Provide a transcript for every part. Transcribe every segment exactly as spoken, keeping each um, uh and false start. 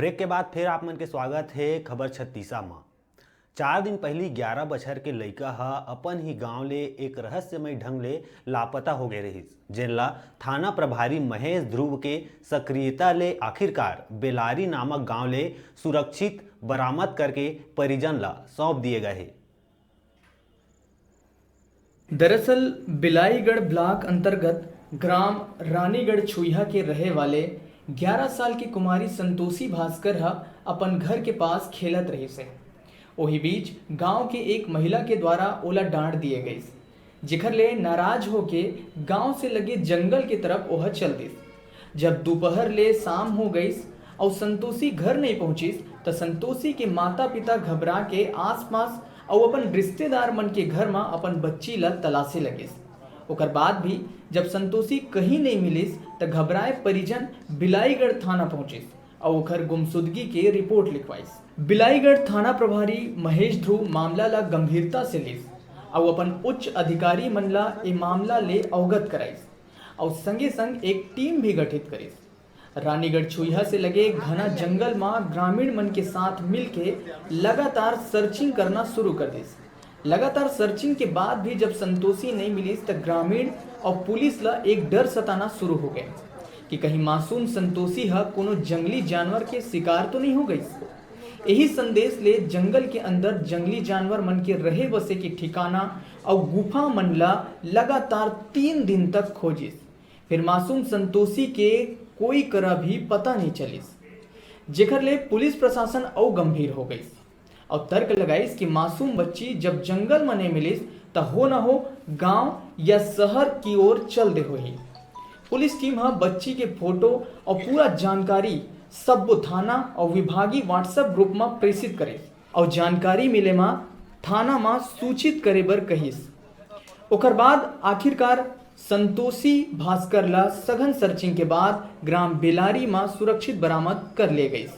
एक के बाद फिर आप मन के स्वागत हे खबर छत्तीसा म। चार दिन पहिली ग्यारह बछर के लइका ह अपन ही गांव ले एक रहस्यमय ढंग ले लापता हो गए रहिस, जेन ला थाना प्रभारी महेश ध्रुव के सक्रियता ले आखिरकार बेलारी नामक गांव ले सुरक्षित बरामद करके परिजन ला सौंप दिए गए हे। दरअसल बिलाईगढ़ ब्लॉक अंतर्गत ग्राम रानीगढ़ छुईहा के रहे वाले ग्यारह साल की कुमारी संतोषी भास्कर ह अपन घर के पास खेलत रहिस हे। ओही बीच गांव के एक महिला के द्वारा ओला डांट दिए गइस, जेखर ले नाराज होके गांव से लगे जंगल के तरफ ओह चल दिस। जब दोपहर ले शाम हो गइस अउ संतोषी घर नहीं पहुंचिस, त संतोषी के माता-पिता घबरा के आसपास अउ अपन रिश्तेदार मन के घर म अपन बच्ची ल तलाशे लगिस। ओकर बाद भी जब संतोषी कहीं नहीं मिलिस, त घबराए परिजन बिलाईगढ़ थाना पहुंचिस अउ ओखर गुमशुदगी के रिपोर्ट लिखवाइस। बिलाईगढ़ थाना प्रभारी महेश ध्रुव मामला ल गंभीरता से लिस अउ अपन उच्च अधिकारी मन ल ए मामला ले अवगत कराइस अउ संगे संग एक टीम भी गठित करिस। रानीगढ़ छुईहा से लगे घना जंगल म ग्रामीण मन के साथ मिलके लगातार सर्चिंग करना शुरू कर दिस। लगातार सर्चिंग के बाद भी जब संतोषी नहीं मिलिस, त ग्रामीण अउ पुलिस ल एक डर सताना शुरू हो गए कि कहीं मासूम संतोषी ह कोनो जंगली जानवर के शिकार तो नहीं हो गइस। यही संदेश ले जंगल के अंदर जंगली जानवर मन के रहे बसे के ठिकाना अउ गुफा मन ला लगातार तीन दिन तक खोजिस, फिर मासूम संतोषी के कोई करा भी पता नहीं चलिस, जेखर ले पुलिस प्रशासन अउ गंभीर हो गइस। अउ तर्क लगाइस कि मासूम बच्ची जब जंगल म नहीं मिलिस, त हो न हो गांव या शहर की ओर चल दे होही। पुलिस टीम ह बच्ची के फोटो अउ पूरा जानकारी सब्बो थाना अउ विभागीय WhatsApp ग्रुप म प्रेषित करिस अउ जानकारी मिले म थाना म सूचित करे बर कहिस। ओकर बाद आखिरकार संतोषी भास्कर ला सघन सर्चिंग के बाद ग्राम बेलारी म सुरक्षित बरामद कर ले गइस।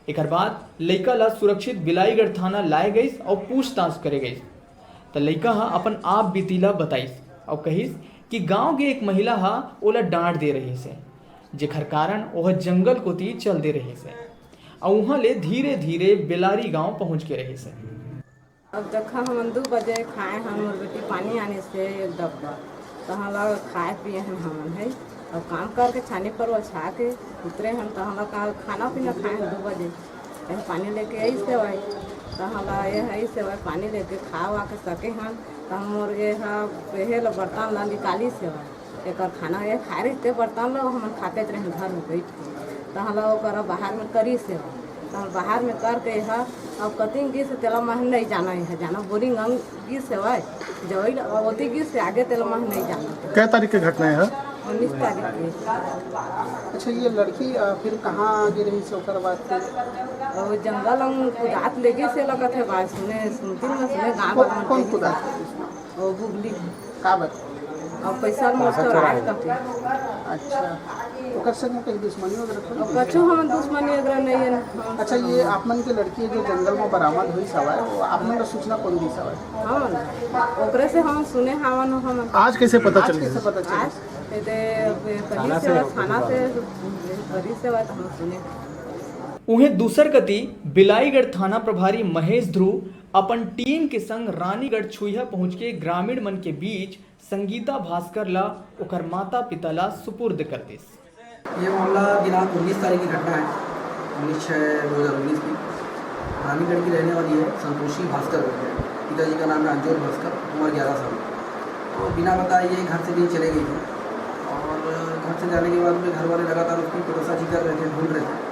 एकर बाद लइका ला सुरक्षित बिलाईगढ़ थाना लाए गइस अउ पूछताछ करे गइस। त लइका ह अपन आप बीती ला बताइस अउ कहिस कि गांव के एक महिला ह ओला डांट दे रहिस हे, जेखर कारण ओह जंगल कोति चल दे रहिस हे अउ उहां ले धीरे-धीरे बेलारी गांव पहुंच गे रहिस हे। अब देखा, हमन दू बजे खाए हन, मोर बेटी पानी आनिस हे एक डब्बा, तहाँ ला खाए पिए हन हमन है। अब काम करके छानी पर ओछा के उतरे हन, तहाँ ला का खाना पीना खाए हन दू बजे। कहीं पानी लेके आई सेवाई, तहाँ ला ये है सेवाई पानी लेके खा वा के सके हन, तहाँ मोर ये हा, ये ला बर्तन ला निकाली सेवाई। एकर खाना ये खाए रहिते बर्तन ला, हमन खाते रहे घर में बैठ के। तहाँ ला ओकर बाहर में करी सेवा, तहाँ बाहर में करके ये हा, अब कतिन गिस तेला महन नहीं जाना, ये हा जाना बोरिंग अंग गिस सेवाई, जवई ला ओती गिस से आगे तेला महन नहीं जाना। कै तारीख के घटना है? उन्नीस तारीख के। अच्छा, ये लड़की, अ, फिर कहाँ गिर रही से ओकर बाद फिर? वो जंगल हम कुदात ले गिस से लगत है, बात सुने, सुनती मैं सुने गाँव कौन, वाला कौन कुदात? वो गुगली। का बात? और पैसा मोर पैसा चोराए चोराए। करके। अच्छा, ओकर संग में कहीं दुश्मनी वगैरह थोड़ी? और कछु हमन दुश्मनी वगैरह नहीं है ना। अच्छा, ये आप मन के लड़की जो जंगल में बरामद हुई सवाय, वो आप मन का सूचना कौन दी सवाय? हमन, ओकरे से हम सुने हवन हमन। आज कैसे पता आज चल कैसे गया? पता चला? आज ये दे कहीं थाना से से और थाना से, कहीं से बात हम सुने। उहें दूसर कती बिलाईगढ़ थाना प्रभारी महेश ध्रुव अपन टीम के संग रानीगढ़ छुईहा पहुंच के ग्रामीण मन के बीच संगीता भास्कर ला ओकर माता पिता ला सुपुर्द कर दिस। ये मामला दिनांक उन्नीस तारीख की घटना है, उन्नीस छः दो हज़ार उन्नीस की। रानीगढ़ की रहने वाली है संतोषी भास्कर करके। पिताजी का नाम है अंजोर भास्कर, उम्र ग्यारह साल। तो बिना बताए ये घर से कहीं चले गई थी और घर से जाने के बाद में घर वाले लगातार उसकी तलाशी कर रहे थे, ढूंढ रहे थे।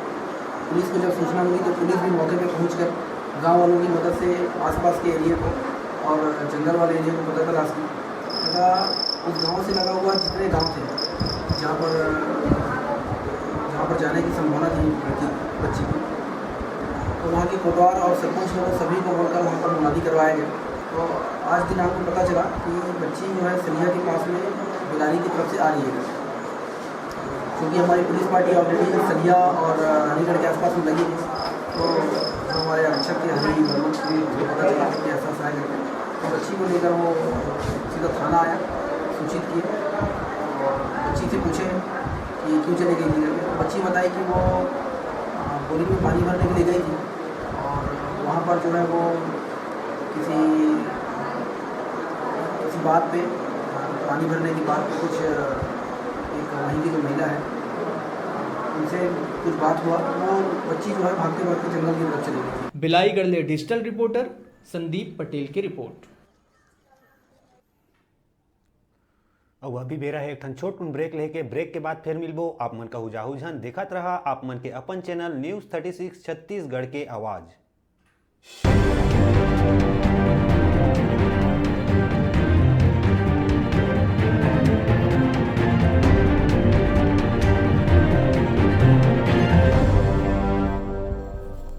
पुलिस को जब सूचना मिली तो पुलिस भी मौके पर पहुँच कर गाँव वालों की मदद से आसपास के एरिया को और जंगल वाले एरिया को पता तलाश की। तथा उस गांव से लगा हुआ जितने गांव थे, जहाँ पर, जहाँ पर जाने की संभावना थी लड़की, बच्ची की, तो वहाँ के कोटवार और सरपंच लोगों सभी को बोलकर वहाँ पर मुनादी करवाया गया। तो आज दिनांक में पता चला कि बच्ची जो है सलिया के पास में बिलारी की तरफ से आ रही है। क्योंकि हमारी पुलिस पार्टी ऑलरेडी सलिया और रानीगढ़ के आसपास में लगी है, तो हमारे आरक्षक के हरी वर्मा को पता चला कि ऐसा ऐसा है करके। तो बच्ची को लेकर वो सीधा थाना आया, सूचित किए और बच्ची से पूछे कि क्यों चले गई थी करके। तो बच्ची बताई कि वो, अ, बोरिंग में पानी भरने के लिए गई थी और वहाँ पर जो है वो किसी किसी बात पे, पानी भरने की बात पे कुछ, एक वहीं की जो महिला है उनसे कुछ बात हुआ, वो बच्ची जो है भागते भागते जंगल की तरफ चली गई थी। बिलाईगढ़ ले डिजिटल रिपोर्टर संदीप पटेल की रिपोर्ट। अब अभी बेरा है एक ठन छोट कुन ब्रेक लेके। ब्रेक के बाद फिर मिलबो। आप मन कहू जाहू झन, देखत रहा आप मन के अपन channel news thirty six Chhattisgarh के आवाज।